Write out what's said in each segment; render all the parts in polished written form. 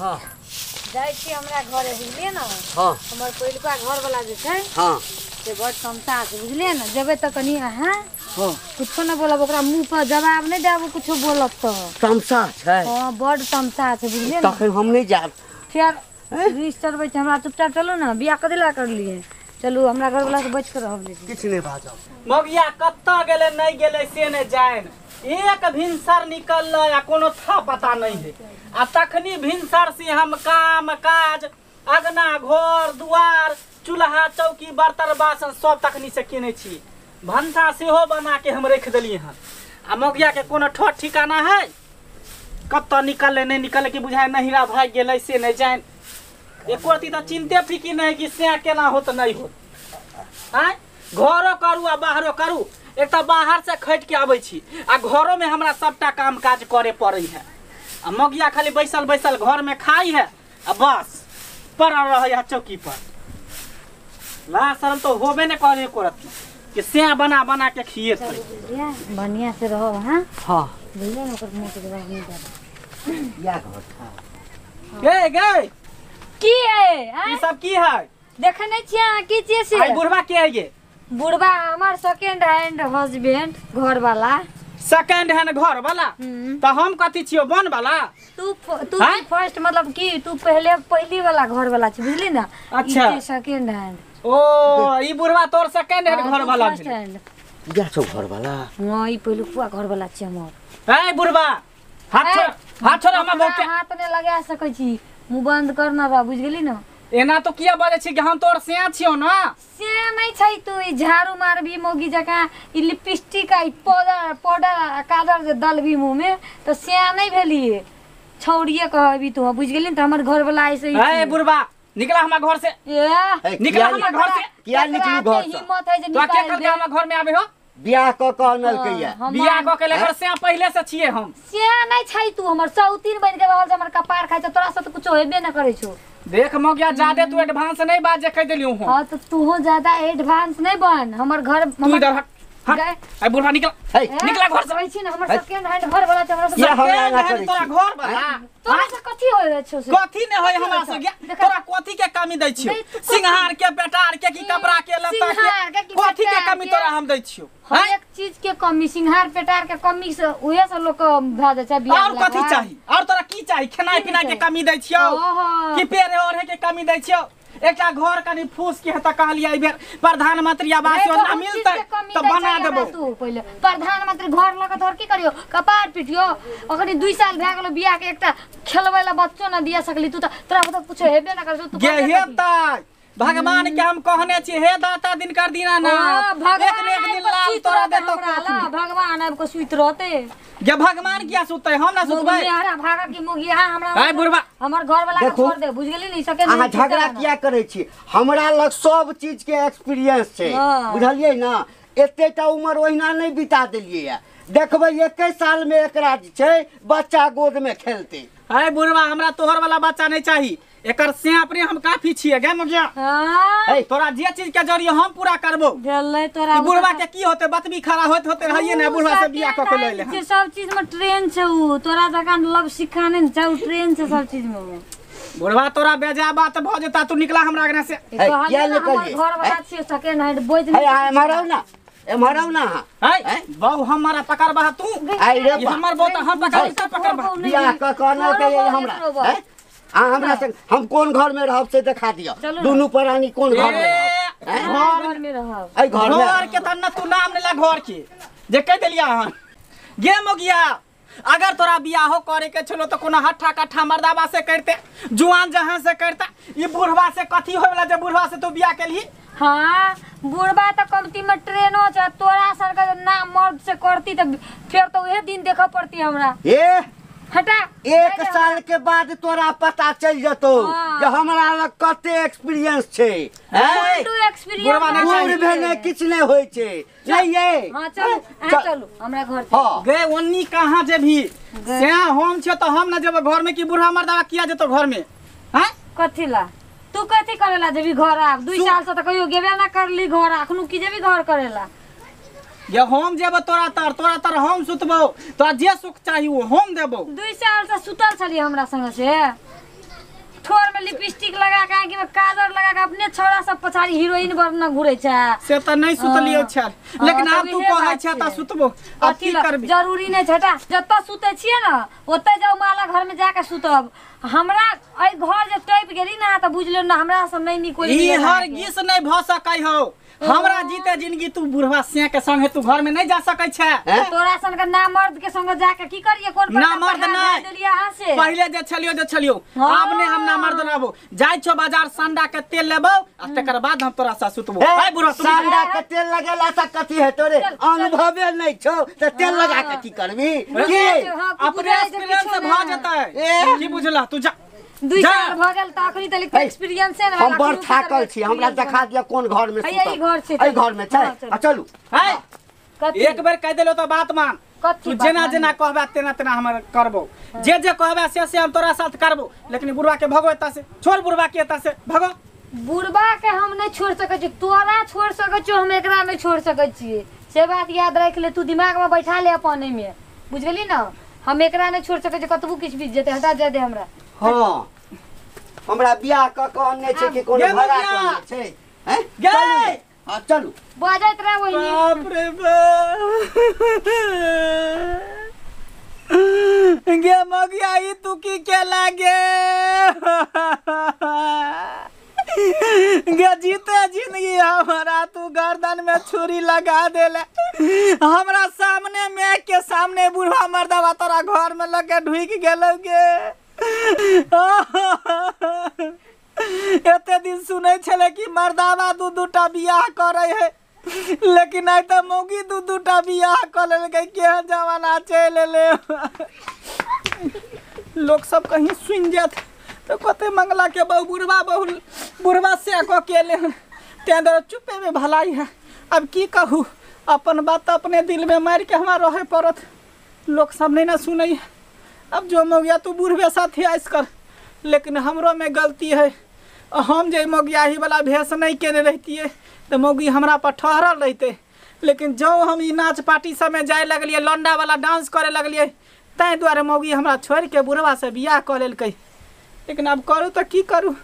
हां जाइ छी हमरा घरे बुझलियै ने। हां हमर पहिलुका घर वाला जे छै हां से बड़ तमसा छै बुझलियै ने। जेबै तऽ कनी अहाँ हां कुछो न बोलब, ओकरा मुँह पर जवाब नहि देब, कुछो बोलत तऽ तमसा छै। हां बड़ तमसा छै बुझलियै ने। तखन हम नहीं जायब। फेर रिस चढ़बै छै हमरा। चुपचाप चलू ने, बियाह कथी लए करलियै? चलू हमरा घर वाला से बचि के रहब। लेकिन किछु नहीं बाजब। मगिया कतऽ गेलै नहीं गेलै से नहीं जान। एक भिनसर निकललै आ कोनो था पता नहीं है। आ तखनी भिनसर से हम काम काज अगना घर दुआर चूल्हा चौकी बर्तन बासन सब तखनी से केने छी। भनसा सेहो बना के हम रखि देलियै हन। आ मगिया के कोनो ठोर ठिकाना है? कतऽ निकललै नहीं निकललै कि बुझाय नहिरा भागि गेलै से नहीं जान। एको रत्ती तऽ चिंते फिकिर नहीं कि से केना होत नहीं होत। आँय घरो करू आ बाहरो करू। एक तऽ बाहर से खटि के आबै छी आ घरो में हमरा सबटा काम काज करे पड़ै है। आ मगिया खाली बैसल बैसल घर में खाइ है आ बस पड़ल रहै है चौकी पर। ला शरम तो होबे ने करे एको रत्ती कि से बना बना के खिएतै। बढ़िया से रहब। हां हां बुझलियै ने, ओकर मुँह के जवाब नहीं देब। या घर था गे गे की है ई सब की है? देखे नहीं छियै अहाँ की छियै से? आई बुढ़वा के है ये? बुढ़वा हमर सेकंड हैंड हस्बैंड घर वाला। सेकंड हैंड घर वाला? तो हम कथी छियो बन वाला? तू तू फर्स्ट, मतलब की तू पहले पहली वाला घर वाला छी बुझली ना। अच्छा सेकंड हैंड। ओ ई बुढ़वा तोर सेकंड हैंड घर वाला भेल। या छौ घर वाला? हां ई पहिलुका घर वाला छी हमर। ए बुढ़वा हाथ छोड़, हाथ छोड़, हमरा बहुत हाथ ने लगा सकै छी, मुंह बंद करना रह बुझ गेली ना। एना तो किया बाजै छी कि हम तोर सिया छियौ ना? से नहीं छै तू, ई झाड़ू मारबी मौगी जकाँ, ई लिपस्टिक आ ई पाउडर पाउडर आ काजर जे दलबी मुँह में तऽ सिया नहीं भेलिए, छौड़िए कहबी तू बुझ गेली न। तऽ हमर घर वाला ऐसे ही ए बुढ़वा निकला हमरा घर से। ए निकला हमरा घर से। किया निकलू घर से? हिम्मत है जे तो के निकाल कल दे। के हमरा घर में आबे हो? बियाह क के अनलकै। बियाह क के लेकर सिया पहिले से छिए हम। सिया नहीं छै तू, हमर सौतीन बनि के रहल छै, हमर कपार खाइ छै, तोरा से तऽ कुछो हेबे न करै छौ। देख मौगिया ज्यादा तू एडवांस नहीं बात जे कह देलियो हूं। हां तो तूहो ज्यादा एडवांस नहीं बन। हमर घर तू इधर हट। ए बुढ़वा निकल, निकला घर से। कहै छी न हमर सेकंड हैंड घर वाला छै, हमरा से किया हमरा एना करै तोरा छी? घर वाला तोरा से कथी होय छौ से? कथी ने होय हमरा से? तोरा कथी के कमी दै छियो? सिंहार के बेटार के की कपड़ा के लत्ता के कथी के कमी तोरा हम दै छियो? हर एक चीज के कमी, सिंहार पेटार के कमी से उहे से लोग भा जाइ छै बियाह। और कथी चाही? और तोरा की चाही? खेनाइ पिनाइ के कमी दै छियो कि पेरे ओढ़े के कमी दै छियो? एकटा घर कनी फूस के त कहलियै एहि बेर प्रधानमंत्री आवास योजना मिलतै त बना देबो। तू पहिले प्रधानमंत्री घर लग तोर की करियो? कपार पिटियो। अखनी 2 साल भए गेलो बियाह के, एकटा खेलबै ला बच्चो न दिया सकली तू। त तोरा त कुछो हेबे न करछौ तू। गे हेतै, भगवान के हम कहने छी हे दाता दिनकर दीनानाथ, एक ने एक दिन लाल तोरा देतौ। भगवान आबि के सुति रहते। गे भगवान किया सुतै? हम ना सुतबै। मोगिया भागा की मोगिया हमरा। ए बुढ़वा हमर घर वाला के छोड़ दे बुझ गेली नहीं सके। अहाँ झगड़ा किया करै छी? हमरा लग सब चीज के एक्सपीरियंस छै बुझलियै ना। एतेटा उम्र ओहिना नहीं बिता देलियै। देखबै 21 साल में एकरा जे छै बच्चा गोद में खेलते। अरे बुढ़वा हमरा तोहर वाला बच्चा नहीं चाही, एकर से अपने हम काफी छिए गे मगिया। हां तोरा जे चीज के जरिए हम पूरा करबो। भेलै तोरा बुढ़वा के की होते? बतबी खड़ा होत होते रहिए ने बुढ़वा से बियाह क के लइले। जे सब चीज में ट्रेन छै उ, तोरा जकाँ लव सिखा नै छै उ, ट्रेन छै सब चीज में। बुढ़वा तोरा बेजा बात भ जेता, तू निकला हमरा अगना से। किया निकलिए? घर वाला छिए सेकंड हैंड बोझ है। एम्हर आउ ना, एम्हर आउ ना। है बहु हमारा पकड़बा तू। आई रे हमर बहु त हम पकड़ तू पकड़बा। बियाह क के अनलकै हमरा। आ हमरा से हम कोन घर में रहब से देखा दियो। दुनू प्राणी कोन घर में रहब? घर में रहब। ए घर में घर के त न तू नाम लेला घर के जे कह देलिया हन। गे मोगिया अगर तोरा बियाहो करे के छलो त कोनो हट्ठा कट्ठा मर्दाबा से करते, जुआन जहां से करता। ई बुढ़वा से कथी होय वाला जे बुढ़वा से तू बियाह केलही? हां बुढ़वा त कमती में ट्रेनो छै, तोरा सर के नाम मर्द से करती त फेर त उहे दिन देखऽ पड़ती हमरा। ए हटा, 1 साल के बाद तोरा पता चल जतो जे हमरा लग कते एक्सपीरियंस छै। एक्सपीरियंस बूढ़ भेने किछ नहीं होय छै। नहीं ये हां चलू, अहाँ चलू हमरा घर से। हां गे ओन्नी कहां जेबही? से हम छ त हम न जेबै घर में कि बूढ़ा मर्दावा किया जेतो घर में? हां कथी ला तू कथी करेला जेबी घर? आब 2 साल से त कहियो गेबे ना करली घर, अखनु की जेबी घर करेला? ये हम जेबो तोरा तर, तोरा तर हम सुतबो, तोरा जे सुख चाही वो हम देबो। 2 साल से सुतल छली हमरा संग से। ठोर में लिपस्टिक लगा के आँखि में काजर लगा के अपने छौड़ा सब पछाड़ी हीरोइन बनना घुरै छै। से त नहीं सुतलियो छल, लेकिन आब तू कहै छ त सुतबो। अब की करबी? जरूरी नहीं छटा, जतऽ सुतै छियै न ओतै जाउ माला घर में जाके सुतब। हमरा एहि घर जे टपि गेली ना त बुझ लियौ ना हमरा से नहीं निकल ई हरगिज नहीं भ सकै हो। हमरा जीते जिंदगी तू बुढ़वा से के संगे तू घर में नहीं जा सकै छै। तोरा सन के ना मर्द के संगे जाके की करिए? कोन ना मर्द नहीं देलिए अहाँ से? पहिले जे छलियो जे छलियो, आब ने हम ना मर्द रहबो। जाय छो बाजार संडा के तेल लेबो आ तकर बाद हम तोरा सा सुतबो। ए बुढ़वा संडा के तेल लगेला से कथी है? तोरे अनुभवे नहीं छौ त तेल लगा के की करबी? की अपने एक्सपीरियंस से भ जेतै की बुझला? तू जा 2 साल भ गेल त अखनी तलिक एक्सपीरियंस है। हम बड़ थाकल छी, हमरा देखा दिया कोन घर में सुतब। एहि घर छै, एहि घर में छै। आ चलू। है एक बेर कह देलो त बात मान। तू जेना जेना कहबे तेना तेना हमर करबो, जे जे कहबे से से हम तोरा साथ करबो। लेकिन बुढ़वा के भगो एता से, छोड़ बुढ़वा के एता से भगो। बुढ़वा के हम नहीं छोड़ सकै छी, तोरा छोड़ सकै छी, हम एकरा नहीं छोड़ सकै छी। से बात याद राख ले, तू दिमाग में बैठा ले अपन में, बुझ गेली ना? हम एकरा नहीं छोड़ सकै छी, कतबो किछ बीत जेतै। हटा जाय दे हमरा। हां हमरा बियाह क क अनने छै कि कोनो भरा क अनने छै? हैं गए। हां चलू। बाजैत रह ओहिनी। बाप रे बाप गे मगिया ई तू की के लागे गे? जीते जिंदगी हमारा तू गर्दन में छुरी लगा देले। हमरा सामने में के सामने बुढ़वा मर्दवा तोरा घर में लके ढुक गेलौ गे। एते दिन सुनै छले कि मर्दावा दू दूटा बियाह करे है, लेकिन आइ त मौगी दू दूटा बियाह क लेलकै। केहन जमाना चलि एलै। लोक सब कहीं सुनि जायत तो कते मंगला के बहु बुढ़वा बहु बुढ़वा से क के एलै हन, तें दुआरे चुपे में भलाई है। अब की कहू, अपन बात अपने दिल में मारि के हमरा रहे पड़त। लोक सब नहीं ना सुनै। अब जो मौगिया तू बुढ़वे साथी आइस कर, लेकिन हमरो में गलती है। हम जे मौगियाही वाला भेष नहीं केने रहतियै तो मौगी हमरा पर ठहरल रहते। लेकिन जो हम ई नाच पार्टी सब में जाए लगलियै, लौंडा वाला डांस करे लगलियै, ताहि दुआरे मौगी हमरा छोड़ के बुढ़वा से बियाह कऽ लेलकै। लेकिन अब करू तो की करू,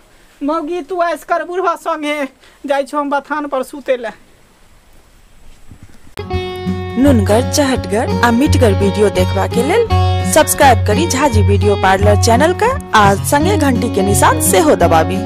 मौगी तू आइस कर बुढ़वा संगे जाइ छौ हम बथान पर सुते ले। नुनगर चहटगर आ मिठगर वीडियो देखबा के लेल सब्सक्राइब करी झाजी वीडियो पार्लर चैनल का आ संगे घंटी के निशान सेहो दबाबी।